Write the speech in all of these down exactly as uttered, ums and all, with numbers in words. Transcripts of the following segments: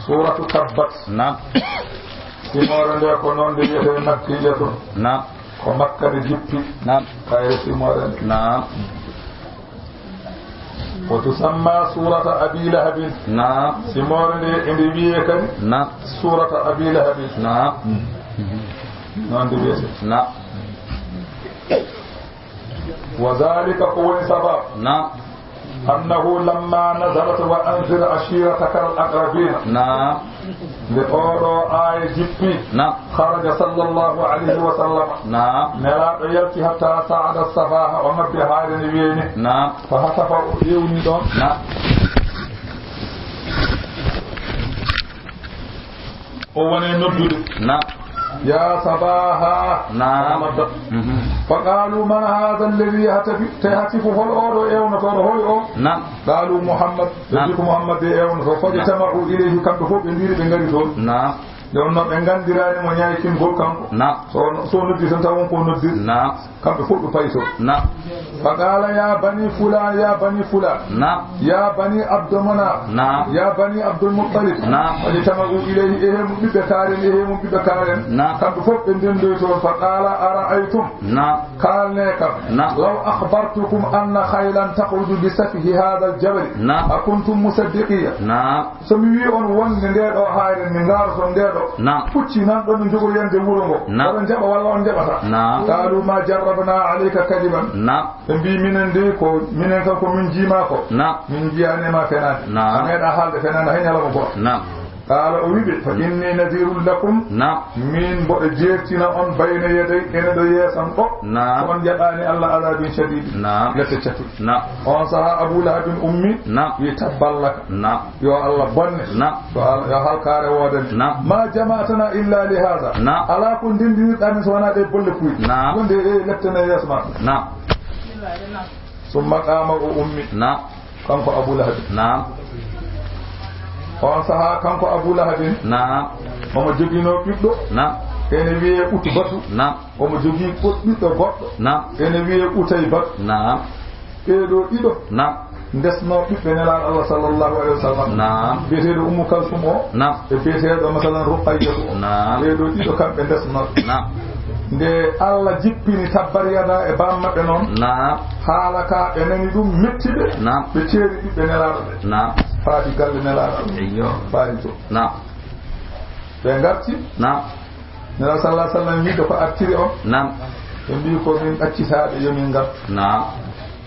Suuratu Tabbat. Naam. Simoore nde ko noon nde wiyetee Makkiyatun. Naam. Ko Makka nde jippi. Naam. Kayre simoore nde. Naam. Wa tusamma suurata Abi Lahabin. Naam. Simoore nde e nde wiyee kadi. Naam. Suurata Abi Lahabin. Naam. Noon nde wiyetee. Naam. Wa zaalika, ko woni sabab. Naam. Annahu lamma nazalat wa anzir ashiirataka al-aqrabiina. Naam. Nde oo ɗoo aaya jippi. Naam. Kharaja sallallahu alayhi wa sallam. Naam. Nelaaɗo yalti hatta sa'ada safaaha, o nabbi haayre nde wiyee ni. Naam. Fa hatafa, o ewni ɗoon. Naam. O woni noddude. Naam. Ya sabaaha. Naam. Nodda. Mhm. Fa qaalu, man haadha alladhi yahtafi-, yahtifu, hol oo ɗoo ewnotooɗo, hol oo? Naam. Qaalu, Muhammad. Naam. Ɓe mbii ko Muhammad de ewnotoo. Naam. Fajtama'u ilayhi, kamɓe fof ɓe ndiiri, ɓe ngari toon. Naam. Nde wonnoo ɓe nganndiraani mo ñaykingol kanko. Naam. So, so noddi tan taw won ko noddir. Naam. Kamɓe fof ɓe payi toon. Naam. Fa qaala, ya bani fulaan, ya bani fulaan. Naam. Ya bani Abdu Manaf. Naam. Ya bani Abdul Muttalib. Naam. Fajtama'u ilayhi, ehe mon ɓiɓɓe kaaren, ehe mon ɓiɓɓe kaaren. Naam. Kamɓe fof ɓe ndendoyi toon. Fa qaala, ara'aytum. Naam. Kaalnee kam. Naam. Law akhbartukum anna khaylan takhruju bi safhi haadha al-jabali. Naam. Akuntum musaddiqiyya. Naam. So mi wii on wonde ndee ɗoo haayre, mi ndaaroton ndee ɗoo. Naam. Pucci nan ɗo mi jogori yande wuro ngo. Naam. Oɗon jaɓa walla on jaɓata? Naam. Qaalu ma jarrabna alayka kadiban. Naam. Ɓe mbii minen de ko, minen kam ko min njiimaa ko. Naam. Min njiyaani ma fenaande. Naam. A meeɗa haalde fenaande hay ñalawma gooto. Naam. Qaala o wii ɓe, fa inni nadhirun lakum. Naam. Min mboɗo jeertina on bayna yaday, ene ɗo yeeso am ɗo. Naam. Ko on jaɓaani Allah adabin shadid. Naam. Lette catuɗe. Naam. On sahaa Abu Lahabin ummi. Naam. Wii tabban laka. Naam. Yo Allah bonne. Naam. Yo Al-, yo halkaare woodani. Naam. Ma jama'tana illa li hadha. Naam. Alaa ko ndenndinirɗaa min so wonaa ɗee bolle puy. Naam. Wonde e lepte nayi yeeso maɓɓe. Naam. Summa qaama, o ummi. Naam. Kanko Abu Lahabi. Naam. On sahaa kanko Abu Lahabin. Naam. Omo joginoo ɓiɗɗo. Naam. Ene wiyee Utbatu. Naam. Omo jogii goɗ-, ɓiɗɗo goɗɗo. Naam. Ene wiyee Utaybatu. Naam. Ɓee ɗoo ɗiɗo. Naam. Ndesnoo ɓiɓɓe Nelaaɗo Allah sallallahu alayhi wa sallam. Naam. Biyeteeɗo Ummu Kalsum o. Naam. E biyeteeɗo, masalan, Ruqayyatu o. Naam. Ɓee ɗoo ɗiɗo kamɓe ndesnoo. Naam. Nde Allah jippini tabbat yada e baam maɓɓe noon. Naam. Haala ka ɓe nani ɗum metti ɓe. Naam. Ɓe ceeri ɓiɓɓe Nelaaɗo ɓe. Naam. Faati galle Nelaaɗo. Eyyo. Faati to. Naam. Ɓe ngarti. Naam. Nelaaɗo sallallahu alayhi wa sallam wiide ko artiri on. Naam. Ɓe mbii ko min ɗaccitaaɓe, yo min ngartu. Naam.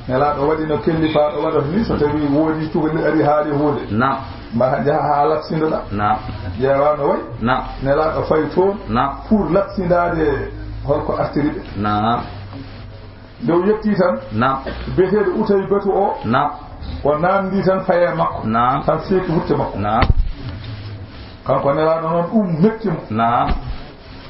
Nelaaɗo waɗi no kellifaaɗo waɗata ni, so tawi woodi cukalel ari haali huunde. Naam. Mbaɗa njaha haa latsindoɗaa. Naam. Ƴeewa no wayi. Naam. Nelaaɗo fayi toon. Naam. Pour latsindaade holko artiri ɓe. Naam. Nde o yettii tan, naam, biyeteeɗo Utaybatu o, naam, o naamndii tan fayi e makko. Naam. Tan seeki wutte makko. Naam. Kanko Nelaaɗo noon, ɗum metti mo. Naam.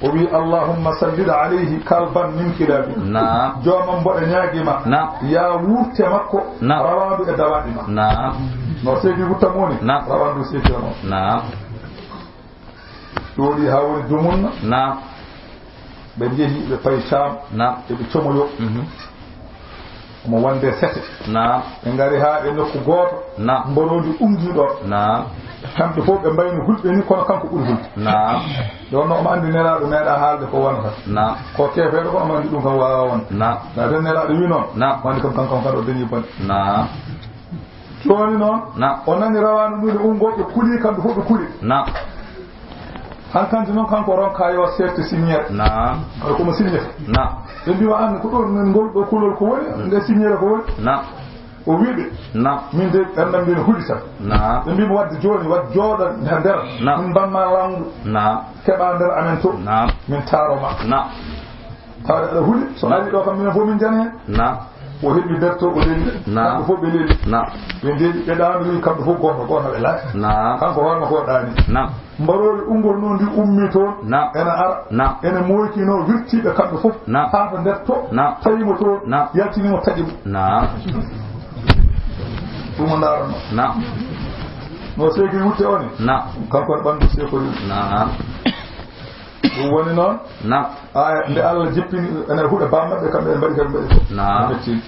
O wii, "Allahumma sallit alayhi kalban min kilabi." Naam. Joomam, mboɗo ñaagii ma. Naam. Yaa wuurte makko, naam, rawaandu e dawaaɗi ma. Naam. No seeki wuttam woni? Naam. Rawaandu seeki o noon. Naam. Ɗooɗi haa woni dumunna. Naam. Ɓe njehi, ɓe payi Caam. Naam. Eɓe comoyo. Mhm. Omo wonde sete. Naam. Ɓe ngari haa e nokku gooto. Naam. Mboroondi ummii ɗo. Naam. Kamɓe fof ɓe mbayno hulɓe ni, kono kanko ɓuri hulɓe. Naam. Ɗo no omo anndi Nelaaɗo meeɗa haalde ko wonata. Naam. Ko keefeeɗo ko omo anndi ɗum kam waawaa wonde. Naam. Na tan Nelaaɗo wi noon. Naam. Wonde kam kanko on kadi o dañi bonde. Naam. Jooni noon, naam, o nani rawaandu ndu ne unngoo, ɓe kuli, kamɓe fof ɓe kuli. Naam. Hankanti noon, kanko ronka yo seefte siññere. Naam. Kala ko mo siññata. Naam. Ɓe mbiwa, "Aan, ko ɗoon ngol ɗo kulol ko woni, nde siññere ko woni?" Naam. O wii ɓe, naam, "Min de ɓerndam nde ne huli tan." Naam. Ɓe mbii mo, "Wadde jooni, wad jooɗa nder. Naam. Min mbamma lawngu. Naam. Keɓa nder amen to. Naam. Min taaro ma." Naam. Tawde aɗa huli, so ari ɗo kam, minen fof min njana heen. Naam. O heɓi berto, o leli. Naam. Kamɓe fof ɓe leli. Naam. Ɓe ndeeƴi, ɓe ɗaani, kamɓe fof gooto, gooto ɓe laaci. Naam. Kanko hoore makko o ɗaani. Naam. Mbaroori unngol noon ndi ummii toon. Naam. Ena ara. Naam. Ene moykinoo wirtiiɓe kamɓe fof. Naam. Haa to nder to. Naam. Tawi mo toon. Naam. Yaltini mo, taƴi mo. Naam. Ɗum o ndaarannoo. Naam. No seeki wutte o ni? Naam. Kanko ne ɓanndu seekori. Naam. Ɗum woni noon. Naam. Aya, nde Allah jippini, ene huɗa baam maɓɓe, kamɓe ɓe mbaɗi, kamɓe mbaɗi fof. Naam. Ɓe metti.